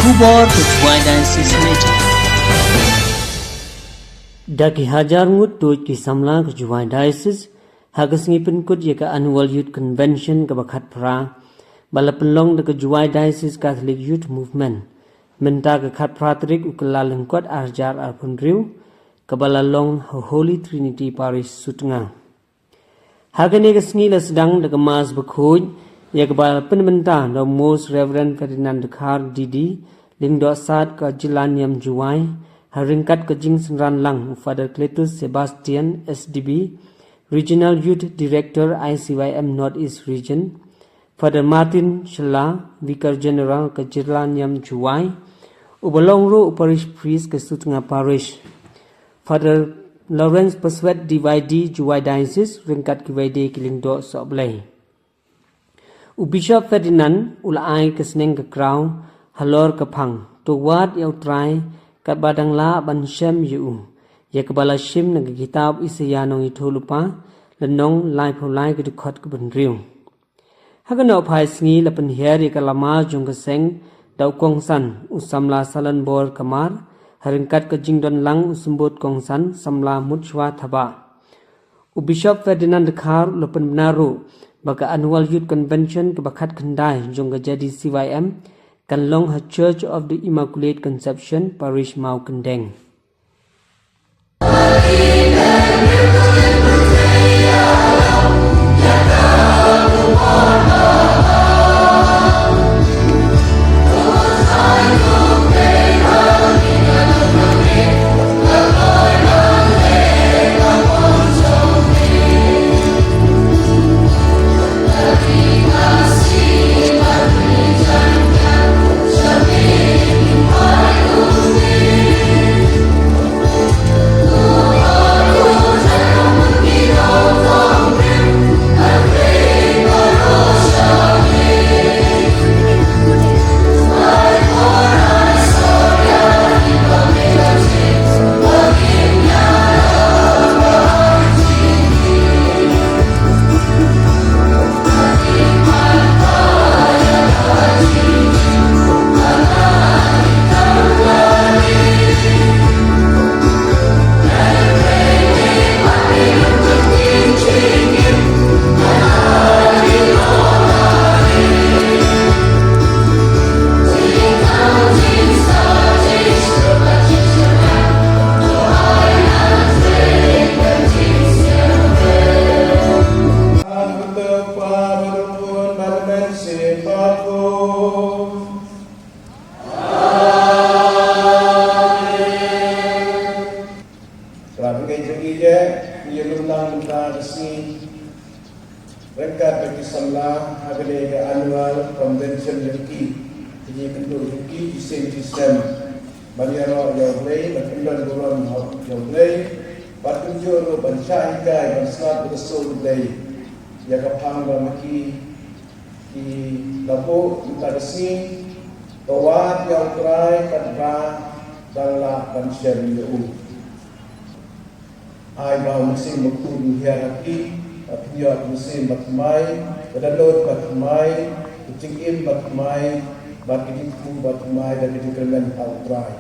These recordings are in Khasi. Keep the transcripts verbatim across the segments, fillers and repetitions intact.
Khubor ka Jowai Diocese Radio. Da ki hajar ngut tuid ki samla ka Jowai Diocese ha ka sngi pynkut ïa ka Annual Youth Convention kaba khatphra, ba la pynlong da ka Jowai Diocese Catholic Youth Movement mynta ka khatphra tarik u Kyllalyngkot arhajar arphew hynriew, kaba la long ha Holy Trinity Parish, Sutnga. Ha kane ka sngi la sdang da ka Mass bakhuid, ïa kaba la pynmynta da u Most Reverend Ferdinand Dkhar D D, Lyngdoh Sad ka Jylla Niam Jowai, ha ryngkat ka jingsynran lang u Father Cletus Sebastian S D B, Regional Youth Director I C Y M North East Region, Father Martin Shylla, Vicar General ka Jylla Niam Jowai, uba long ruh u Parish Priest ka Sutnga Parish, Father Lawrence Paswet D Y D Jowai Diocese, ryngkat kiwei de ki lyngdoh sohblei. U Bishop Ferdinand u la ai ka sneng ka kraw halor ka phang, To wad ïa U Trai katba dang lah ban shem ïa u, ïa kaba la shim na ka kitab Isaïah Nongïathuhlypa, lynnong laiphew lai ka dkhot kaba hynriew. Ha ka nohphai sngi la pynhiar ïa ka lama jong ka seng da u kongsan u samla Salanbor Kamar, ha ryngkat ka jingdon lang u symbud kongsan samla Mutshwa Thabah. U Bishop Ferdinand Dkhar u la pynbna ruh ba ka Annual Youth Convention kaba khatkhyndai jong ka J D C Y M kan long ha Church of the Immaculate Conception, Parish Mawkyndeng. Amen. Para bangeit jong ngi, ngi ïalum lang mynta ka sngi ryngkat bad ki samla ha kane ka annual convention jong ki, ki jingkynduh jong ki shisien shisien ban ïaroh ïa U Blei, ban kyndon burom ïa U Blei, bad kumjuh ruh ban shah hikai, ban sngap ïa ka sur U Blei ïa ka phang ba ma ki ki la buh mynta ka sngi, To wad ïa U Trai katba dang lah ban shem ïa u. Ai ba U Mynsiem Bakhuid un hiar ha ki, ba phin ïoh ka mynsiem bad thymmai, ka dohnud bad thymmai, ka jingim bad thymmai, bad ka jingthmu bad thymmai da ka jingkyrmen ha U Trai.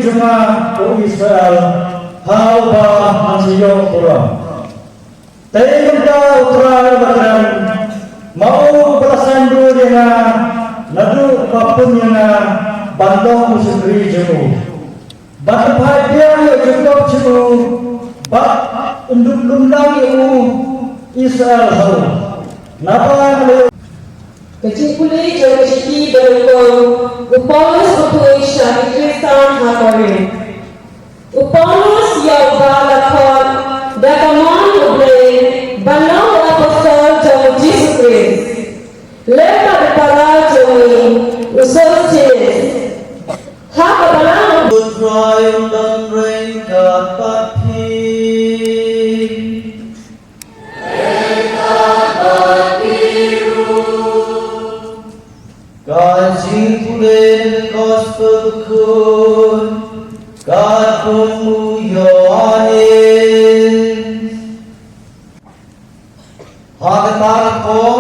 Jong nga, ko Israel, ha uba ngan sa ïoh burom. Te mynta U Trai u la kren, ma u ba la sngewthuh ïa nga, naduh ba pun ïa nga ban long u shakri jong u. Bad u phai biang ïa u Jakob jong u, bad un dup lum lang ïa u Israel ha u. Naba nga la Ka jingpule jong ka shithi ba nyngkong u Paulus u pule sha ki Khristan ha Korinth. U Paulus ïa uba la khot da ka mon U Blei ban long u apostol jong U Jisu Khrist. Lem bad u para jong ngi u Sosthenes. Ha ka balang U Trai un don ryngkat bad phi. Ka jingpule na ka Gospel bakhuid katkum u Ïoannis. Ha kata ka por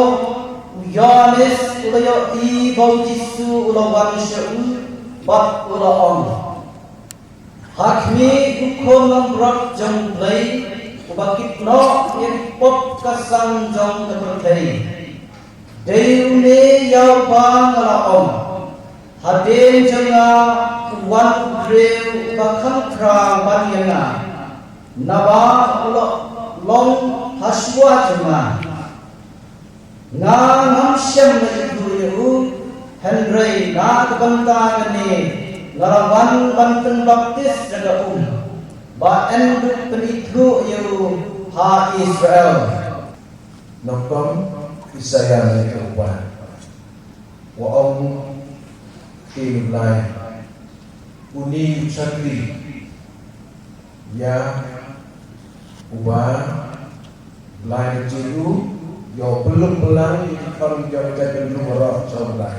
u Ïoannis u la ïohi ba U Jisu u la wan sha u bad u la ong, Ha khmih, u Khun langbrot jong U Blei, uba kit noh ïa ki pop ka sang jong ka pyrthei. Dei une ïa uba nga la ong, Hadien jong nga u wan u briew uba kham khraw ban ïa nga, naba u la long ha shuwa jong nga. Nga ngam shym la ithuh ïa u, hynrei na ka bynta kane nga la wan ban pynbaptis da ka um, ba yn dup pynithuh ïa u ha Israel. Nyngkong Isaïah, nongïathuhpaw, u ong, Ktien U Blai, une u shakri ïa uba Blai ka jong u, ïa u pynlong pynlang ïa ki khon jong ka jaitbynriew baroh sha U Blai.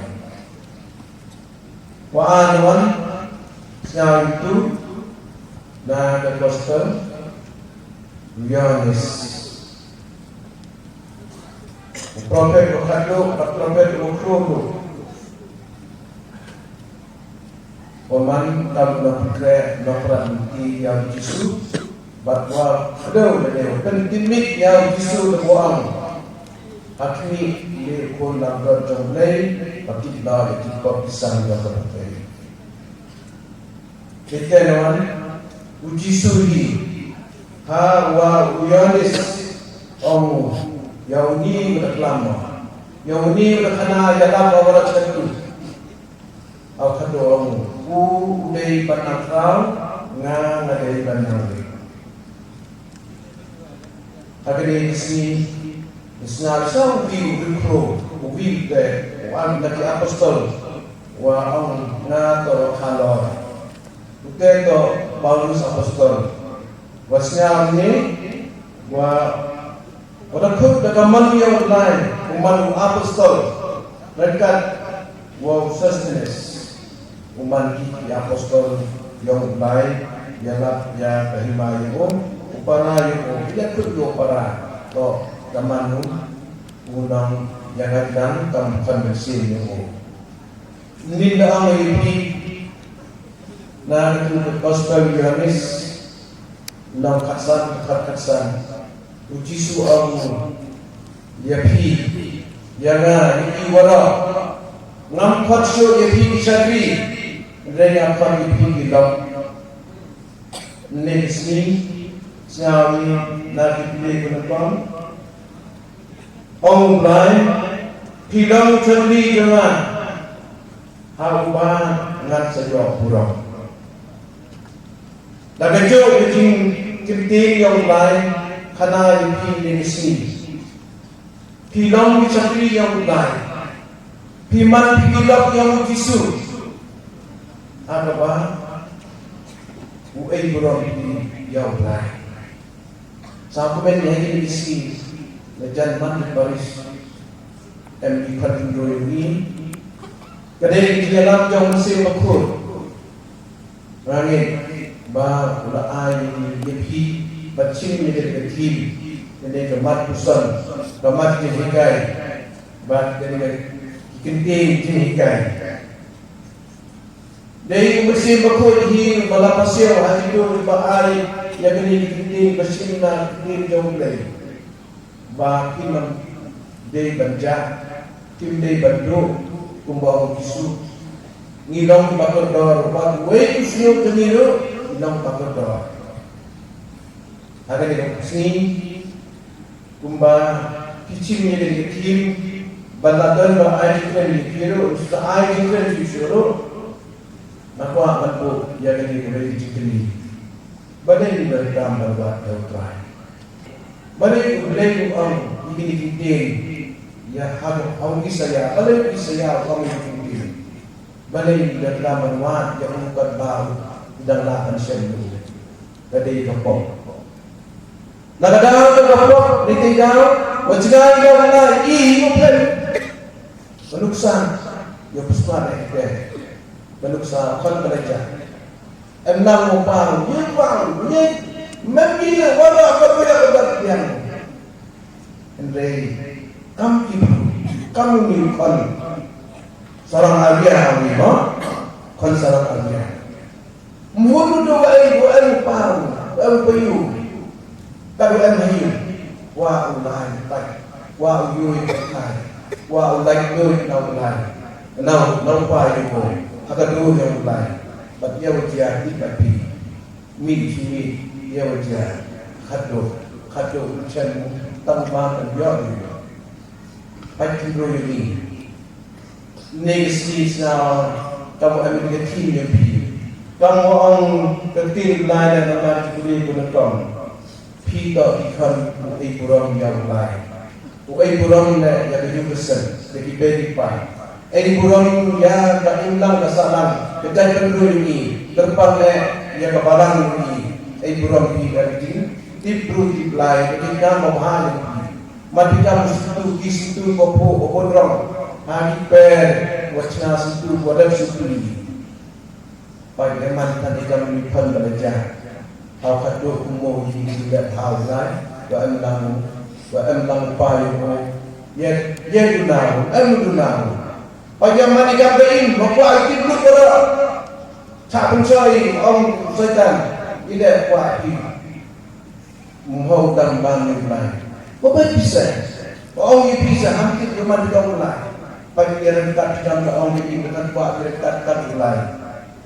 Wa an wan sñiaw ïa utu na ka Gospel u Ïoannis. U prophet u khatduh, u prophet u khatduh. Wa man tam na pyrkhat na pyrkhat mynta ïa u Jisu, bad wa kdew lane wa pyntip ïa u Jisu da wa ong, Ha khmih, une u Khun langbrot jong U Blei, ba kit noh ïa ki pop ki sang jong ka pyrthei. Te te wan u Jisu hi ha wa u Ïoannis ong ïa une u da klam, ïa une u da khana ïalap wa la chatu. Au khadduh ong u, u dei ban nang khraw, nga nga dei ban nang ri. Ha kane ka sngi, ngi sngap sa uwei u riewkhraw, uwei te, u wan na ki apostol, wa ong nga to halor. Ute to Paulus apostol. Wa sngap ne, wa Wa da khut da ka mon ïa U Blai, u man u apostol, ryngkat wa u Sosthenes, u man ki, ki apostol ïa U Blai, ïalap ïa ka hima ïa u, u para ïa u, ïa khut ïa u para, to da man u, u nang ïa nga dang kam conviction ïa u. Ngin da ong ïa phi, na ka tu ka Gospel Ïoannis, lynnong khatsan, khat khatsan. U Jisu ong ïa phi, ïa nga, ïa phi waroh. Ngam khot shuh ïa phi ki shakri, hynrei nga khot ïa phi ki lok. Mynne ka sngi, sngap ïa na ki pule ku na pang. Ong U Blai, phi long shakri jong nga, ha uba ngan sa ïoh burom. Da ka jong ka jingkyntiew ïa U Blai, khana ïa phi mynne ka sngi. Phi long ki shakri ïa U Blai. Phi man phi ki lok ïa U Jisu. Ha kaba u ai burom phi ïa U Blai. Sa kumne ha kine ki sngi, la jan man ki parish, em ki khot hynriew ngi. Ka dei ka jingïalam jong u Mynsiem Bakhuid. Nga ngeit ba u la ai ïa phi ban shim ïa ka theme, kane ka mat puson, ka mat jinghikai, bad kane ka kyntien jinghikai. Dei u Mynsiem Bakhuid hi ba la pasiaw ha ki dur ba ai ïa kine ki ktien ba shim na ki ktien jong U Blei. Ba kim dei ban jah, kim dei ban duh, kumba ong U Jisu. Ngi long kiba kordor, ba uwei u shñiuh jong ngi ruh, ngi long kiba kordor. Ha kane ka sngi, kumba ki chim ïa kane ka theme, ba la don ba ai jingkren ïa ki ruh, sa ai jingkren ïa ki ruh, nga kwah ban buh ïa kane ka jingkren. Balei ngi donkam ban wad ïa U Trai? Balei U Blei u ong ïa kine ki ktien? Ïa ha u Isaïah, balei u Isaïah u ong ïa kine ki ktien? Balei ngi donkam ban wad ïa u katba u dang lah ban shem ïa u? Ka dei ka pop. Na ka daw ka pop, ni te daw, wat jngai ïa u Blei, i u Blei. Ka nuksa, ïa u pysmat eh te. Ka nuksa, khon ka la jah. Em nang mo pang, ye pang, ye mem ye wala ka bela ka dak yang. Hynrei kam ki bru, kam ni khon sarang Abia ni mo, khon sarang Abia. Mut u do wa ei, wa em pang, wa em payu. Ka wa em hayu, wa u lai pai, wa u yui pai, wa u lai yui na u lai. Na u, na u pai yu ko, ha ka du ya u lai. Bad ya u jia di bad pi. Mi shi mi, ya u jia. Khadduh, khadduh chen tang ba kan yo di. Bad kin ro yu ni. Ni ka sngi sna, kam wa em ka theme ïa phi. Kam wa ong ka ktien Blei na ka mar ki kuli ku na tong. Phi to ki khon u ei burom ïa u Blei. U ei burom ne ïa ka yu ka sen, ïa ki bei ki pai. Ei burom ïa ka imlang ka sahlang, ka jait ka ndru ïa ngi, kyrpang ne ïa ka balang ïa ngi. Ei burom phi ïa ka jing, tip bru tip Blei, ka jingkam ba bha ïa ngi. Mat ïa ka mustu ki situ ko pu ko bodrong. Ha ki per, wa chna situ, wa dep situ ni. Pai ïa man tan ïa ka mini pan ba la ja. Hau ka do ku mo yi ni le hau lai, wa em lang, wa em lang pai mo. Ye, ye du nau, em du nau. Pai ïa man ïa ka bein, ma kwa ki blut ko da. Cha pun choi, ong Satan, ide kwa ki. Mhau dang ban ni lai. Ba bai pisa. Ba ong ïa pisa ham kit ïa man dong lai. Ba ïa rem kat dang ba ong ïa im kat ba ïa rem kat kat lai.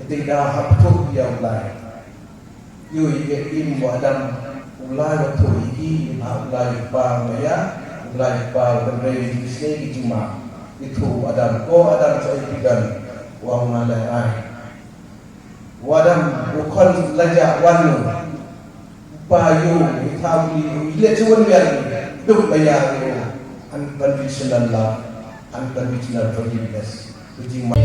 Ite da hap thuk ïa lai. Yu ïa im wa dang ulai wa thuk ïa im ha ulai pa ma ya. Ulai pa wa dang rei ïa snei ïa jingma. Itu Adam ko Adam sa ïa pidan. Wa ma lai ai. Wadam u khon lajah wan u pa yu i thaw i le chuan wer duk ba ya yu unconditional love, unconditional forgiveness. Ku jingma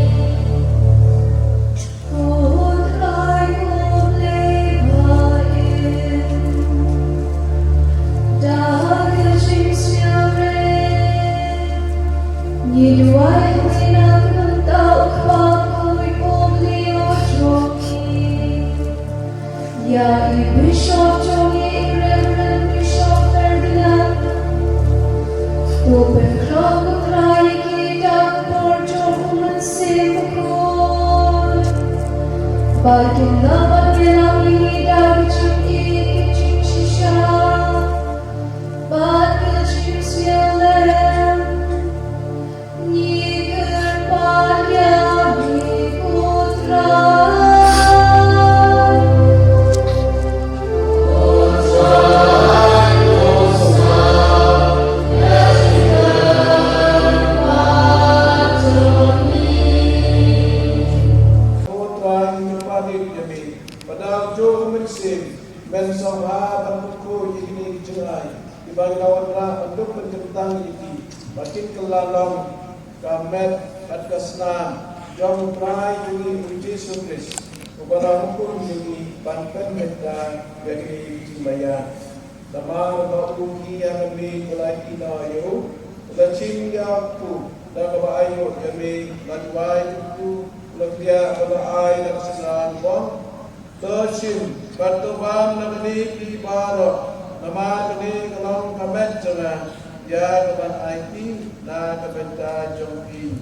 Ngi duwai ha me na ka bynta u Kpa kawei u Blei jong ngi. Ïa i Bishop jong ngi, i Reverend Bishop Ferdinand. To pynkhraw ko Trai ïa ki da ka bor jong u Mynsiem Bakhuid. Ba kin nang ban ïalam ïa ngi da ka jingïeit ka jingshisha. Bad ka jingsngewlem, ngi kyrpad ïa me ko Trai. Ko Trai, ngi kyrpad ïa me, ba da u jong u Mynsiem, men sngewbha ban pynkhuid ïa kine ki jingai. Kiba ngi la wanrah ban duk pynkyntang ïa ki, ba kin kylla long ka met bad ka snam jong u Trai jong ngi u Jisu Khrist, uba la hukum ïa ngi ban pynbeit ïa kine ki jingmaïan. Namar ba u hi ïa ka miet u la ïehnoh ïa u, u la chim ïa u da kaba aïu ïa me, la duwai ïa u, u la pdiah, u la ai da ka synran bor. To shim bad to bam na kine ki baroh, namar kine ka long ka met jong nga, ïa kaban aiti na ka bynta jong phi.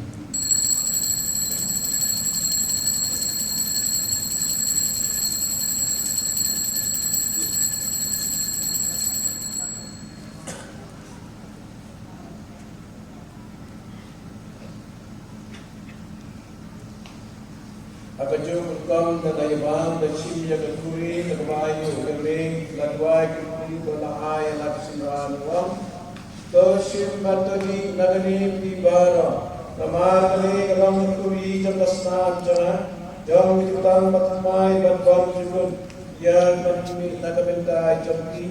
Jong ka kam ka da ïa bam da shim ïa ka khuri da kaba ïa ka ring, la duwai ka khuri ba la ai la ka shynrang u ong. To shim bad to dih na kane phi baroh. Namar kane ka long ka khuri jong ka snam jong nga, jong ka jutang bathymmai bad bymjukut ïa ka mih na ka bynta jong phi,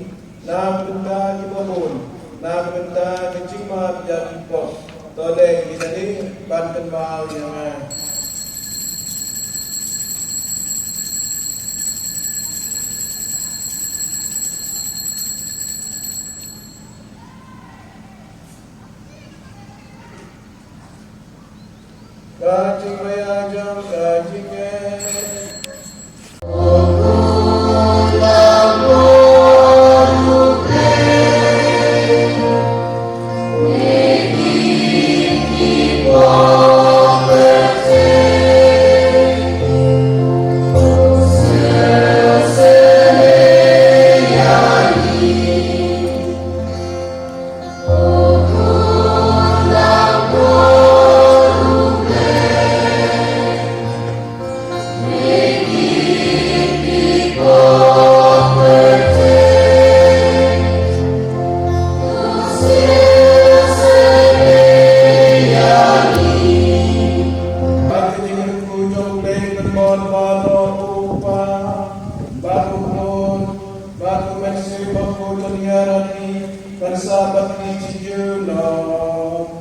na ka bynta kiba bun, na ka bynta ka jingmap ïa ki pop. To leh ïa kane ban kynmaw ïa nga. Ka jingmaya jong ka jingeh. Bad u Khun, bad u Mynsiem Bakhuid, to ïarap ïa ki, ban sah bad ki junom.